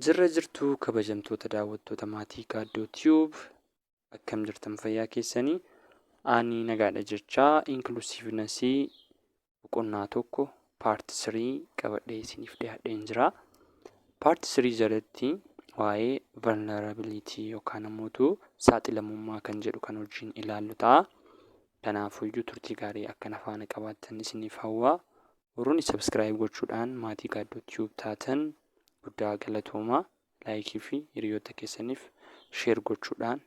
Jirra jirtuu kabajamtoota daawwattoota maatii Gaaddoo Tube, akkam jirtan? Fayyaa keessanii? Ani nagaadha jechaa, inclusiveness boqonnaa 1 part 3 qabadhee isiniif dhiyaadheen jira. Part 3 jalatti waa'ee vulnerability yookaan ammoo saaxilamummaa kan jedhu kan wajjin ilaallu ta'a. Kanaafuyyuu turtii gaarii akka na faana qabaattan isiniif hawwa. Warroonni subscribe gochuudhaan maatii Gaaddoo Tube taatan guddaa galatoomaa. Like fi hiriyoota keessaniif share gochuudhaan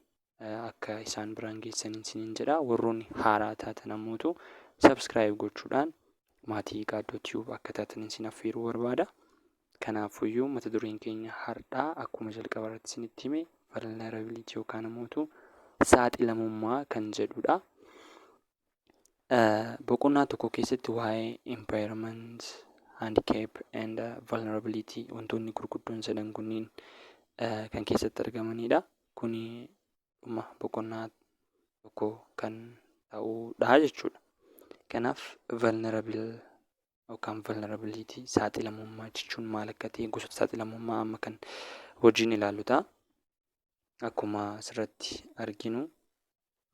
akka isaan biraan geessaniin isiniin jedha. Warroonni haaraa taatan ammootu subscribe gochuudhaan maatii Gaaddoo Tube akka taatan isin affeeruu barbaada. Kanaafuyyuu mata dureen keenya har'aa akkuma jalqaba irratti isinitti hime vulnerability yookaan ammootu saaxilamummaa kan jedhudha. Boqonnaa tokko keessatti waa'ee impairment, handicap and vulnerability wantoonni gurguddoon sadan kunniin kan keessatti argamanidha. Kuni dhuma boqonnaa tokko kan ta'udha jechuudha. Kanaaf vulnerable yookaan vulnerability, saaxilamummaa jechuun maal akka ta'e, gosoota saaxilamummaa amma kan wajjin ilaallu ta'a. Akkuma asirratti arginu,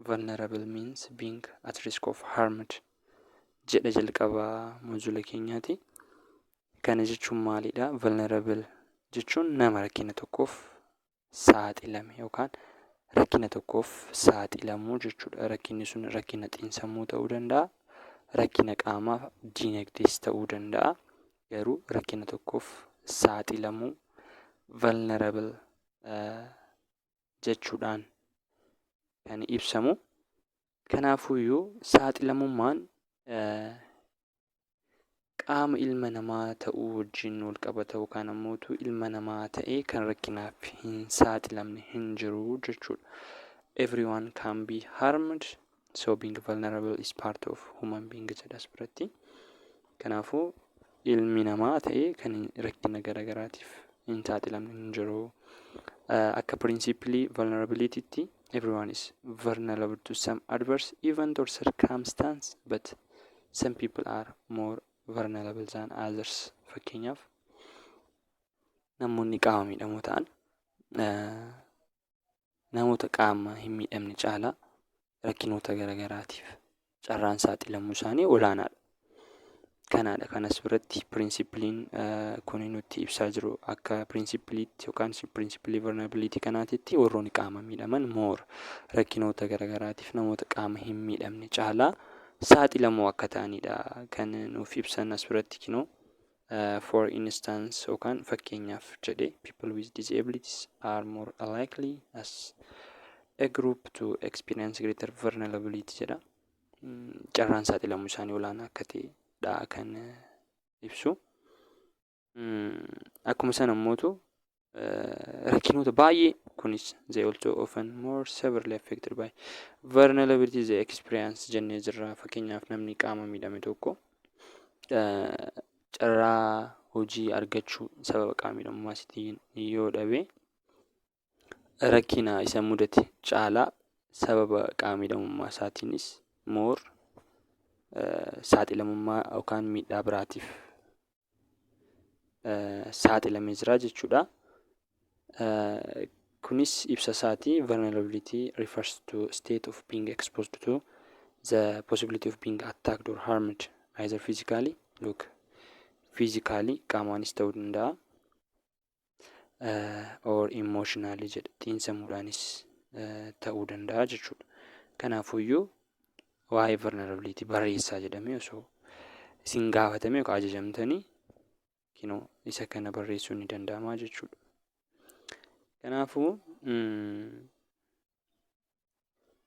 "Vulnerable means being at risk of harmed" jedha jalqaba module keenyaati. Kana jechuun maalidha? Vulnerable jechuun nama rakkina tokkoof saaxilame yookaan rakkina tokkoof saaxilamuu jechuudha. Rakkinni sun rakkina xiinsammuu ta'uu danda'a, rakkina qaamaa, diinagdees ta'uu danda'a. Garuu rakkina tokkoof saaxilamuu vulnerable jechuudhaan kan ibsamu. Kanaafuyyuu saaxilamummaan qaama ilma namaa ta'uu wajjin wal qabata yookaan ammoo ilma namaa ta'ee kan rakkinaaf hin saaxilamne hin jiru jechuudha. "Everyone can be harmed, so being vulnerable is part of human being" jedha as biratti. Kanaafuu ilmi namaa ta'ee kan rakkina garaagaraatiif hin saaxilamne hin jiru. Akka principle vulnerabilitytti, everyone is vulnerable to some adverse event or circumstance, but some people are more vulnerable than others. Fakkeenyaaf, namoonni qaama miidhamoo ta'an namoota qaama hin miidhamne caalaa rakkinoota garaagaraatiif carraan saaxilamuu isaanii olaanaadha. Kanaadha kan as biratti principleiin kun nutti ibsaa jiru. Akka principleiitti yookaan principle vulnerability kanaatitti, warroonni qaama miidhaman more rakkinoota garaagaraatiif namoota qaama hin miidhamne caalaa saaxilamoo akka ta'anidha kan nuuf ibsan as biratti kinoo. For instance yookaan fakkeenyaaf jedhe, people with disabilities are more likely as a group to experience greater vulnerability jedha. Carraan saaxilamuu isaanii olaanaa akka ta'edha kan ibsu. Akkuma sana immootu rakkinoota baay'ee kunis they also often more severely affected by vulnerability they experience jennee jirra. Fakkeenyaaf, namni qaama miidhame tokko carraa hojii argachuu sababa qaama miidhamummaa isaatiin yoo dhabe, rakkina isa mudate caalaa sababa qaama miidhamummaa isaatiinis more saaxilamummaa yookaan miidhaa biraatiif saaxilamee jira jechuudha. Kunis ibsa isaati. Vulnerability refers to state of being exposed to the possibility of being attacked or harmed either physically, look, physically qaamaanis ta'uu danda'a, or emotionally jedha, xiinsammuudhaanis ta'uu danda'a jechuudha. Kanaafuyyuu waa'ee vulnerability barreessaa jedhamee osoo isin gaafatamee yookaan ajajamtanii, kinoo isa kana barreessuun ni danda'ama jechuudha. Kanaafuu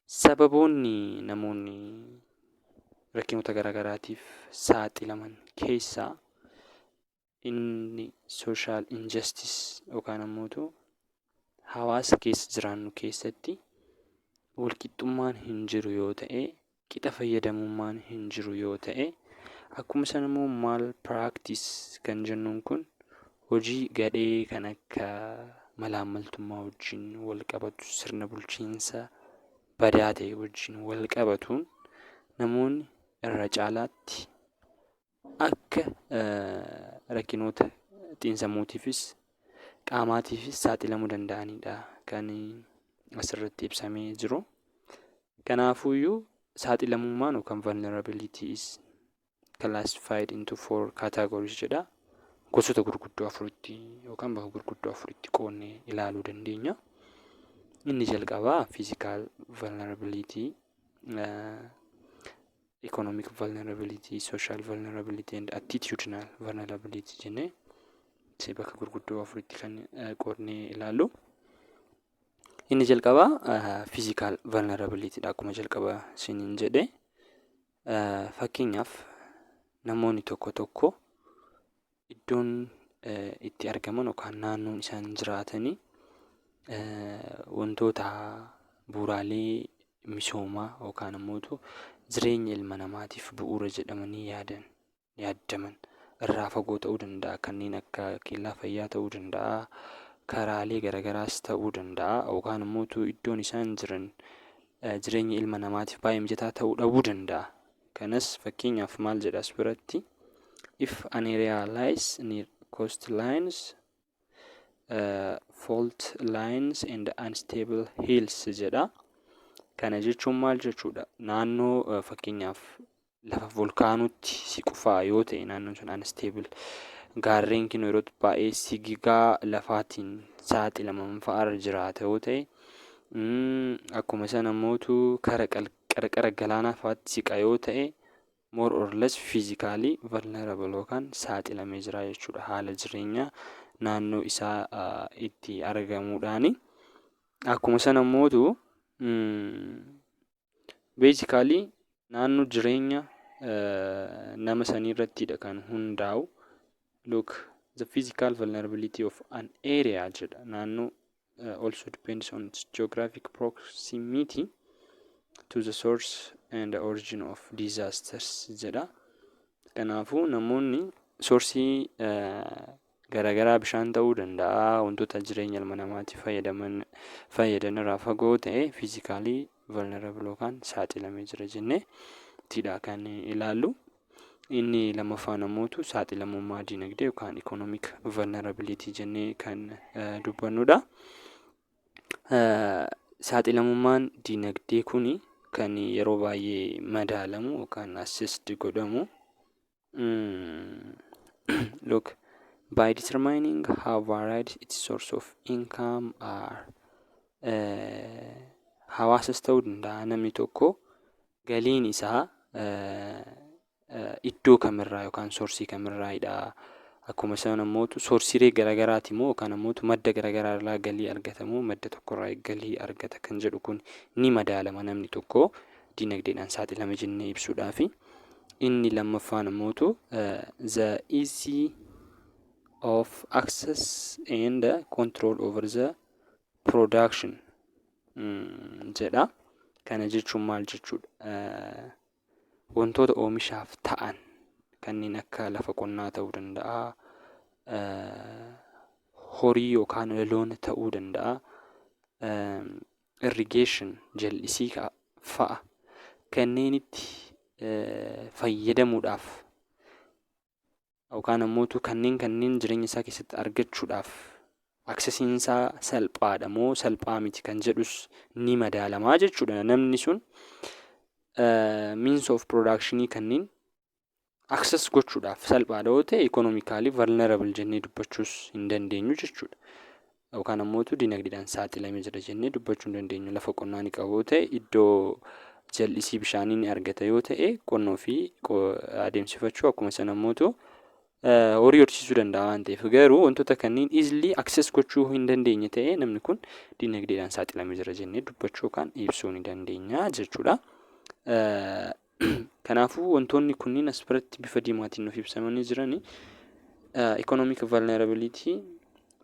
sababoonni namoonni rakkinoota garaagaraatiif saaxilaman keessaa inni social injustice yookaan ammoo hawaasa keessa jiraannu keessatti walqixxummaan hin jiru yoo ta'e, qixa fayyadamummaan hin jiru yoo ta'e, akkuma sana immoo malpractice kan jennuun kun hojii gadhee kan akka malaammaltummaa wajjin wal qabatu, sirna bulchiinsa badaa ta'e wajjin wal qabatuun namoonni irra caalaatti akka rakkinoota xiinsammuutiifis Qaamaatiifis saaxilamuu danda'anidha kan asirratti ibsamee jiru. Kanaafuyyuu saaxilamummaan yookaan vulnerability is classified into four categories jedha. Gosoota gurguddoo afuritti yookaan bakka gurguddoo afuritti qoodnee ilaaluu dandeenya. Inni jalqabaa physical vulnerability, economic vulnerability, social vulnerability and attitudinal vulnerability jennee bakka gurguddoo afuritti kan qoodnee ilaallu. Inni jalqabaa physical vulnerability dha, akkuma jalqaba isiniin jedhe. Fakkeenyaaf, namoonni tokko tokko iddoon itti argaman yookaan naannoon isaan jiraatanii wantoota bu'uuraalee misoomaa yookaan immoo jireenya ilma namaatiif bu'uura jedhamanii yaadaman irraa fagoo ta'uu danda'a. Kanneen akka kellaa fayyaa ta'uu danda'a. Karaalee garaagaraas ta'uu danda'a. Yookaan immoo iddoon isaan jiran jireenya ilma namaatiif baay'ee mijataa ta'uu dhabuu danda'a. Kanas fakkeenyaaf maal jedha as biratti? If an area lies near coastlines, fault lines and unstable hills jedha. Kana jechuun maal jechuudha? Naannoo fakkeenyaaf lafa volkaanootti siqu fa'aa yoo ta'e, naannoon sun unstable, gaarreen kun yeroo baay'ee sigigaa lafaatiin saaxilaman fa'aarra jiraata yoo ta'e, akkuma sana immoo kara qarqara galaanaa fa'aatti siqa yoo ta'e, more or less physically vulnerable yookaan saaxilamee jira jechuudha haala jireenya naannoo isaa itti argamuudhaani. Akkuma sana immoo basically naannoo jireenya nama sanii irrattidha kan hundaa'u. Look, the physical vulnerability of an area jedha, naannoo also depends on its geographic proximity to the source and the origin of disasters jedha. Kanaafuu namoonni source garaagaraa, bishaan ta'uu danda'a, wantoota jireenya ilma namaatiif fayyadaman fayyadan irraa fagoo ta'e, physically vulnerable yookaan saaxilamee jira jennee ittidha kan ilaallu. Inni lammaffaan ammoo saaxilamummaa dinagdee yookaan economic vulnerability jennee kan dubbannudha. Saaxilamummaan dinagdee kuni kan yeroo baay'ee madaalamu yookaan assessed godhamu, look, by determining how varied its source of income are. Hawaasas ta'uu danda'a, namni tokko galiin isaa iddoo kamirraa yookaan source kamirraayidha. Akkuma sana immoo sourceiilee garaagaraati moo yookaan ammoo madda garaagaraa irraa galii argata moo madda tokkorraa galii argata kan jedhu kun ni madaalama, namni tokko dinagdeedhaan saaxilame jennee ibsuudhaafi. Inni lammaffaan immoo the easy of access and control over the production jedha. Kana jechuun maal jechuudha? Wantoota oomishaaf ta'an kanneen akka lafa qonnaa ta'uu danda'a, horii yookaan loon ta'uu danda'a, irrigation, jallisii fa'a kanneenitti fayyadamuudhaaf yookaan ammoo kanneen jireenya isaa keessatti argachuudhaaf accessiin isaa salphaadha moo salphaa miti kan jedhus ni madaalamaa jechuudha. Namni sun means of production kanneen access gochuudhaaf salphaadha yoo ta'e, economically vulnerable jennee dubbachuus hin dandeenyu jechuudha. Yookaan ammoo dinagdeedhaan saaxilamee jira jennee dubbachuu hin dandeenyu. Lafa qonnaa ni qabu yoo ta'e, iddoo jallisii bishaanii ni argata yoo ta'e, qonna ofii adeemsifachuu, akkuma sana ammoo horii horsiisuu danda'a waan ta'eef, garuu wantoota kanneen easily access gochuu hin dandeenye ta'e, namni kun dinagdeedhaan saaxilamee jira jennee dubbachuu yookaan ibsuu ni dandeenya jechuudha. Kanaafuu wantoonni kunniin as biratti bifa diimaatiin nuuf ibsamanii jirani economic vulnerability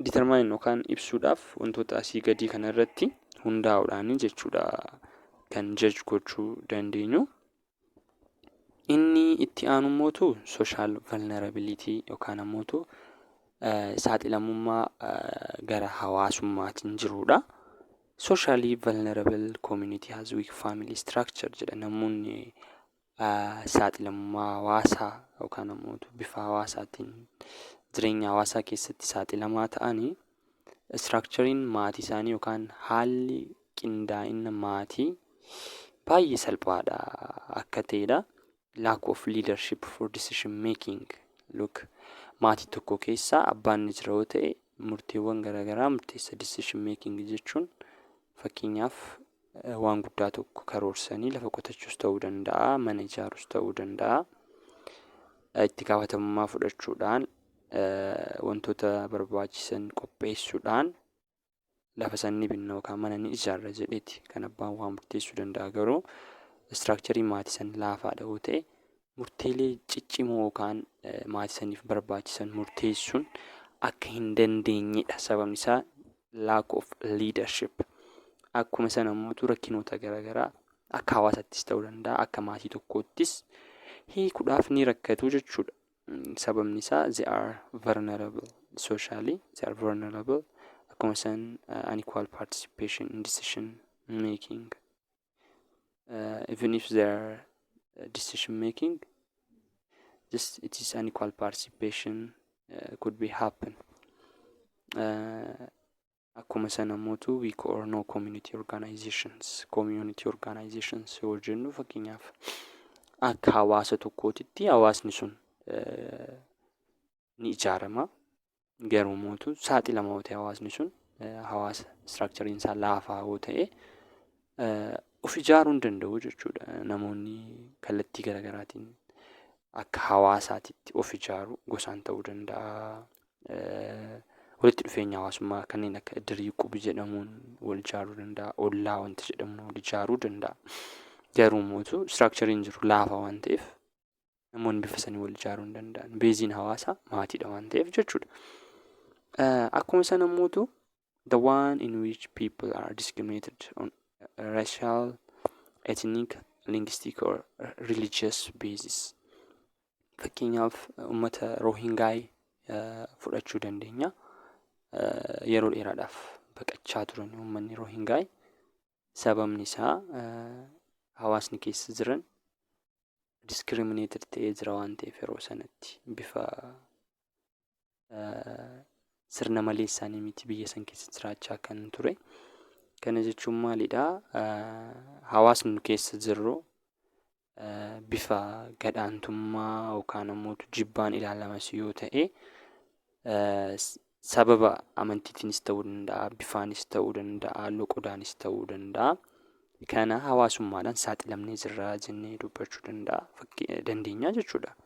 determine yookaan ibsuudhaaf wantoota asii gadii kana irratti hundaa'uudhaan jechuudha kan judge gochuu dandeenyu. Inni itti aanu immoo social vulnerability yookaan ammoo saaxilamummaa gara hawaasummaatiin jirudha. Socially vulnerable community has weak family structure jedha. Namoonni saaxilamummaa hawaasaa yookaan ammoo bifa hawaasaatiin jireenya hawaasaa keessatti saaxilamaa ta'anii Structureiin maatii isaanii yookaan haalli qindaa'ina maatii baay'ee salphaadha akka ta'edha. Lack of leadership for decision making. Look, maatii tokko keessa abbaan ni jira yoo ta'e, murteewwan garaagaraa murteessa. Decision making jechuun fakkeenyaaf waan guddaa tokko karoorsanii lafa qotachuus ta'uu danda'a, mana ijaaruus ta'uu danda'a. Itti gaafatamummaa fudhachuudhaan, wantoota barbaachisan qopheessuudhaan, lafa san ni binna yookaan mana ni ijaarra jedheeti kan abbaan waa murteessuu danda'a. Garuu structureiin maatii san laafaadha yoo ta'e, murteelee ciccimoo yookaan maatii saniif barbaachisan murteessuun akka hin dandeenyedha. Sababni isaa lack of leadership. Akkuma sana immoo rakkinoota garaagaraa akka hawaasaattis ta'uu danda'a, akka maatii tokkoottis hiikuudhaaf ni rakkatu jechuudha. Sababni isaa they are vulnerable socially, they are vulnerable. Akkuma san unequal participation in decision making. Even if they are decision making, just it is unequal participation could be happen. Akkuma sana immoo weak or no community organizations. Community organizations yoo jennu, fakkeenyaaf akka hawaasa tokkootitti hawaasni sun ni ijaarama. Garuu mootu saaxilama yoo ta'e, hawaasni sun hawaasa structureiin isaa laafaa yoo ta'e, of ijaaruu hin danda'u jechuudha. Namoonni kallattii garaagaraatiin akka hawaasaatitti of ijaaru, gosaan ta'uu danda'a. Walitti dhufeenya hawaasummaa kanneen akka iddirii, qubi jedhamuun wal ijaaruu danda'a. Ollaa wanti jedhamuun wal ijaaruu danda'a. Garuu mootu structureiin jiru laafaa waan ta'eef, namoonni bifa sanii wal ijaaruu hin danda'an. Baseiin hawaasaa maatiidha waan ta'eef jechuudha. Akkuma sana mootu the one in which people are discriminated on racial, ethnic, linguistic or religious basis. Fakkeenyaaf uummata Roohingaay fudhachuu dandeenya. Yeroo dheeraadhaaf baqachaa turan uummanni Roohingaay. Sababni isaa hawaasni keessa jiran discriminated ta'ee jira waan ta'eef, yeroo sanatti bifa sirna maleessaanii miti biyya san keessa jiraachaa kan ture. Kana jechuun maalidhaa? Hawaasni nu keessa jirru bifa gadhaantummaa yookaan ammoo jibbaan ilaalamas yoo ta'e, sababa amantiitiinis ta'uu danda'a, bifaanis ta'uu danda'a, loqodaanis ta'uu danda'a. Kana hawaasummaadhaan saaxilamnee jirra jennee dubbachuu dandeenya jechuudha.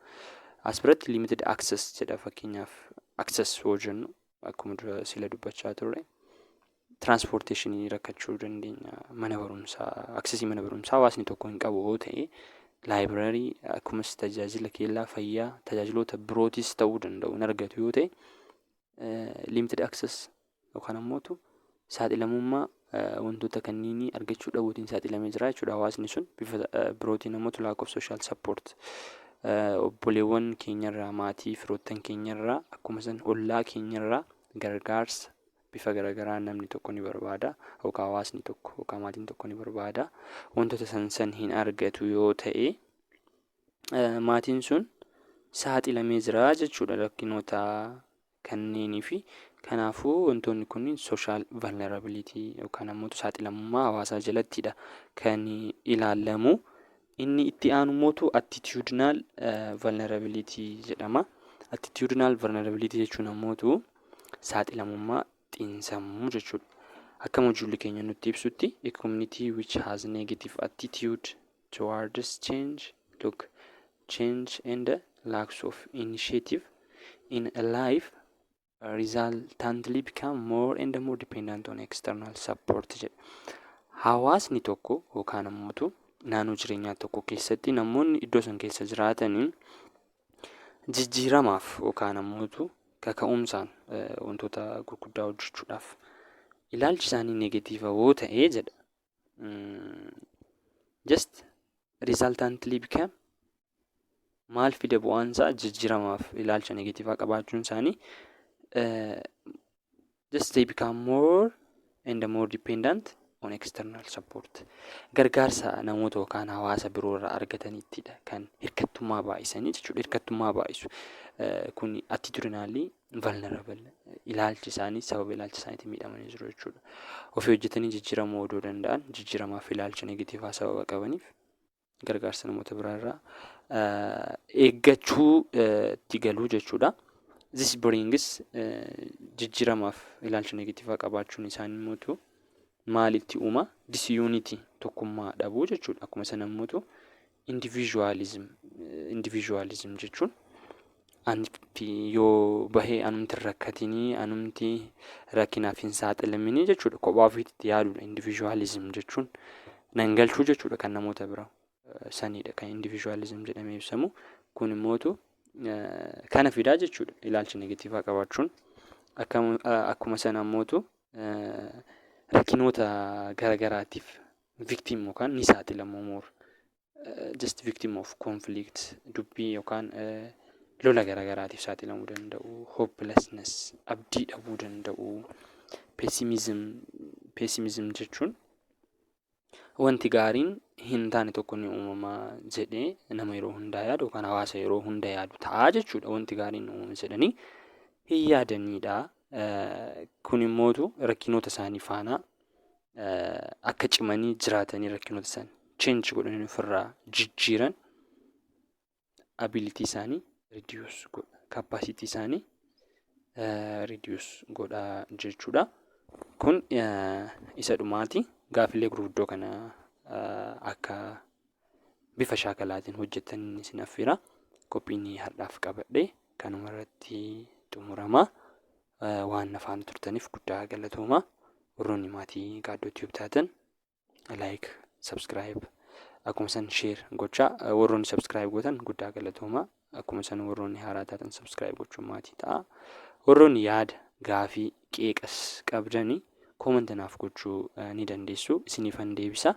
As biratti limited access jedha. Fakkeenyaaf access yoo jennu, akkuma dura sila dubbachaa turre, transportationii rakkachuu dandeenya. Mana barumsaa, accessii mana barumsaa hawaasni tokko hin qabu yoo ta'e, library, akkumas tajaajila keellaa fayyaa, tajaajiloota birootis ta'uu danda'u hin argatu yoo ta'e, limited access yookaan ammoo saaxilamummaa wantoota kanneenii argachuu dhabuutiin saaxilamee jira jechuudha hawaasni sun. Bifa birootiin ammoo lack of social support, obboleewwan keenyarraa, maatii firoottan keenyarraa, akkuma san ollaa keenyarraa gargaarsa bifa garaagaraa namni tokko ni barbaada yookaan hawaasni tokko yookaan maatiin tokko ni barbaada. Wantoota san san hin argatu yoo ta'e, maatiin sun saaxilamee jira jechuudha rakkinoota kanneenii fi. Kanaafuu wantoonni kunniin social vulnerability yookaan ammoo saaxilamummaa hawaasaa jalattidha kan ilaalamu. Inni itti aanu immoo attitudinal vulnerability jedhama. Attitudinal vulnerability jechuun ammoo saaxilamummaa xiinsammuu jechuudha. Akka mojuulli keenya nutti ibsutti, a community which has negative attitude towards change, look, change and lacks of initiative in a life resultantly become more and more dependent on external support jedha. Hawaasni tokko yookaan ammoo naannoo jireenyaa tokko keessatti namoonni iddoo san keessa jiraataniin jijjiiramaaf yookaan ammoo kaka'umsaan wantoota gurguddaa hojjechuudhaaf ilaalchi isaanii negative yoo ta'e jedha. Just resultantly become maal fida bu'aan isaa? Jijjiiramaaf ilaalcha negative qabaachuun isaanii just they become more and more dependent on on external support. Gargaarsa namoota yookaan hawaasa biroo irraa argatanittidha kan hirkattummaa baay'isanii jechuudha. Hirkattummaa baay'isu. Kun attitudinally vulnerable, ilaalchi isaanii, sababa ilaalcha isaaniitiin miidhamanii jiru jechuudha. Ofii hojjetanii jijjiiramuu odoo danda'an, jijjiiramaaf ilaalcha negative sababa qabaniif gargaarsa namoota biraarraa eeggachuu itti galuu jechuudha. This brings, jijjiiramaaf ilaalcha negative qabaachuun isaanii immoo maalitti uuma? Disunity, tokkummaa dhabuu jechuudha. Akkuma sana immoo individualism. Individualism jechuun anti yoo bahee anumti hin rakkatinii, anumti rakkinaaf hin saaxilaminii jechuudha. Kophaa ofiitti yaaduudha individualism jechuun. Nan galchuu jechuudha kan namoota biraa. Sanidha kan individualism jedhamee ibsamu. Kun immootu kana fidaa jechuudha ilaalcha negative qabaachuun. Akkuma sana immootu rakkinoota garagaraatiif victim yookaan ni saaxilamu more. Just victim of conflict, dubbii yookaan lola garagaraatiif saaxilamuu danda'u. Hopelessness, abdii dhabuu danda'u. Pessimism, pessimism jechuun wanti gaariin hin taane tokko ni uumama jedhee nama yeroo hundaa yaadu yookaan hawaasa yeroo hunda yaadu ta'a jechuudha. Wanti gaariin uumama jedhanii hin yaadanidha. Kun immootu rakkinoota isaanii faana akka cimanii jiraatanii rakkinoota sana change godhanii ofirraa jijjiiran ability isaanii reduce godha. Capacity isaanii reduce godha jechuudha. Kun isa dhumaati. Gaaffilee gurguddoo kana akka bifa shaakalaatiin hojjettan isin affeera. Qophiin har'aaf qabadhe kanuma irratti xumurama. Waan na faana turtaniif guddaa galatooma. Warroonni maatii Gaaddoo Tube taatan like, subscribe, akkuma san share gochaa. Warroonni subscribe gootan guddaa galatooma. Akkuma san warroonni haaraa taatan subscribe gochuun maatii ta'a. Warroonni yaada, gaafii, qeeqas qabdanii comment naaf gochuu ni dandeessu. Isiniifan deebisa.